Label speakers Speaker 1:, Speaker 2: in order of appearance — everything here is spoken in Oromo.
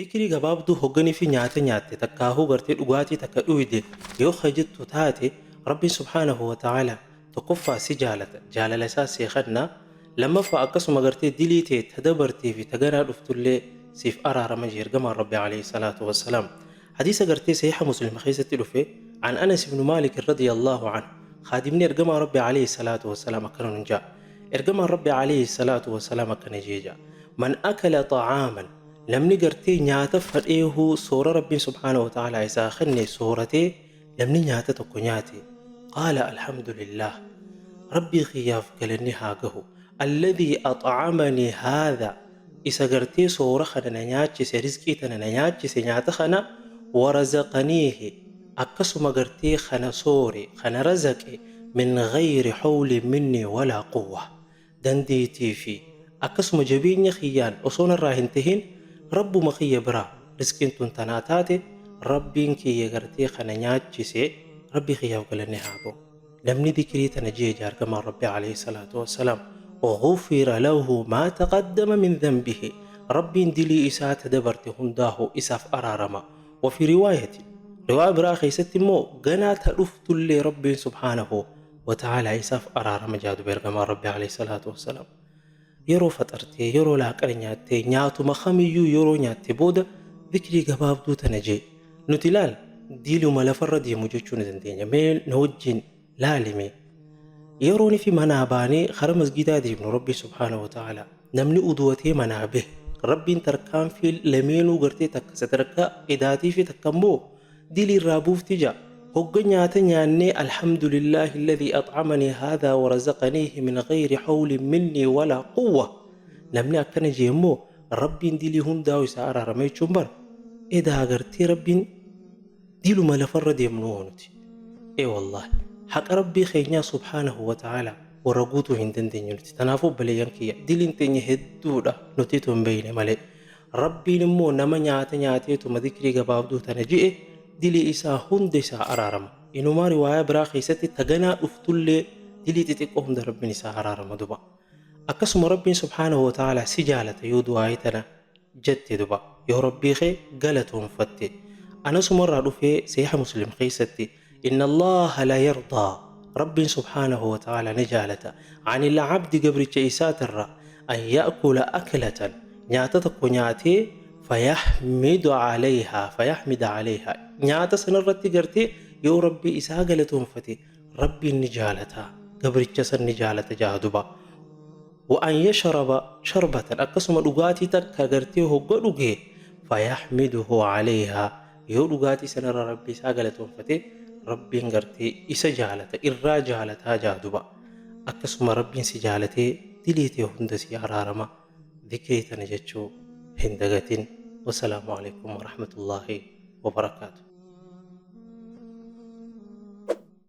Speaker 1: Dhikrii gabaabduu hogganii fi nyaata nyaatte takkaahuu gartee dhugaatii takka dhuyde yoo ka jettu taate, Rabbiin subhaanahu wa ta'aalaa tokkoffaa si jaalata, jaalala isaa sii kenna, lammaffaa akkasuma gartee dilii tee ta dabartee fi ta ganaa dhuftullee siif araarama jee ergamaan Rabbi alayhi salaatu wassalaam. Hadiisa gartee sahiiha Muslim keessatti dhufe, An Anas ibnu Maalik radiyallaahu anhu, khaadimni ergamaa Rabbi alayhi salaatu wassalaam akkana nun ja'a. Ergamaan Rabbi alayhi salaatu wassalaam akkana jee ja'a. Man akala xa'aaman, namni gartee nyaata fadheehuu soora Rabbiin subhaanahu wa ta'aalaa isaa kenne sooratee namni nyaata tokko nyaate, qaala alhamdulillaah, Rabbii kiyyaaf galanni haa gahu, alladhii ax'amanii haadha, isa gartee soora kana na nyaachise, rizqii tana na nyaachise, nyaata kana, warazaqaniihi, akkasuma gartee kana soore, kana razaqe, min ghayri hawlin minnii walaa quwwah, dandeeytii fi akkasuma jabeenya kiyyaan osoo narraa hin tahin Rabbuma kiyya biraa rizqiin tun tanaa taate, Rabbiin kiyya gartee kana nyaachise, Rabbii kiyyaaf galanni haa gahu. Namni dhikrii tana je'e ja'a ergamaan Rabbii alayhi salaatu wassalaam, ghufira lahu maa taqaddama min dhanbihi, Rabbiin dilii isaa ta dabarte hundaahu isaaf araarama. Wa fi riwaayatin, riwaaya biraa keessatti immoo ganaa ta dhuftullee Rabbiin subhaanahu wa ta'aalaa isaaf araarama ja'a duba ergamaan Rabbii alayhi salaatu wassalaam. Yeroo faxartee, yeroo laaqana nyaattee, nyaatuma kamiyyuu yeroo nyaatte booda dhikrii gabaabduu tana je'i. Nuti laal diluma lafarra deemu jechuu ni dandeenya. Mee na wajjin laali mee. Yeroon fi manaa baanee kara masgiidaa deemnu, Rabbiin subhaanahu wa ta'aalaa namni uduwatee manaa bahe Rabbiin tarkaanfii lameenuu gartee takka sadarkaa idaatii fi takka immoo dilii irraa buufti ja'a. Hogga nyaata nyaannee alhamdulillaahi alladhii ax'amanii haadhaa wa razaqaniihi min ghayri hawlin minnii walaa quwwa. Namni akkana jee immoo Rabbiin dilii hundaa'u isaa araarama jechuun bar edaa gartee Rabbiin diluma lafarra deemnu hoo nuti. Ee wallaahi haqa Rabbii keenyaa subhaanahu wa ta'aalaa warra guutuu hin dandeenyu nuti. Tanaafuu obboleeyyan kiyya, diliin teenya hedduudha, nutiitu hin beeyne malee. Rabbiin immoo nama nyaata nyaateetuma dhikrii gabaabduu tana je'e dilii isaa hunda isaa araarama. Inumaa riwaayaa biraa keessatti ta ganaa dhuftullee dilii xixiqqoo hunda Rabbiin isaa araarama duba. Akkasuma Rabbiin subhaanahu wa ta'aalaa si jaalata yoo du'aa'ii tana jette duba. Yoo Rabbii kee galatoonfatte. Anasumarraa dhufee sahiiha Muslim keessatti, Inna Allaaha la yardaa, Rabbiin subhaanahu wa ta'aalaa ni jaalata, anil abdi, gabricha isaatirraa, an ya'kula aklatan, nyaata tokko nyaatee, fayahmidu alayhaa, fayahmida alayhaa, nyaata sanarratti gartee yoo Rabbii isaa galatoonfate Rabbiin ni jaalata, gabricha san ni jaalata ja'a duba. Wa an yashraba sharbatan, akkasuma dhugaatii takka gartee hogga dhuge, fayahmiduhu alayhaa, yoo dhugaatii sanarra Rabbii isaa galatoonfate Rabbiin gartee isa jaalata, irraa jaalataa ja'a duba. Akkasuma Rabbiin si jaalatee dilii tee hunda sii araarama. Dhikrii tana jechuu hin dagatin. Wassalaamu alaikum warahmatullaahi wabarakaatuh.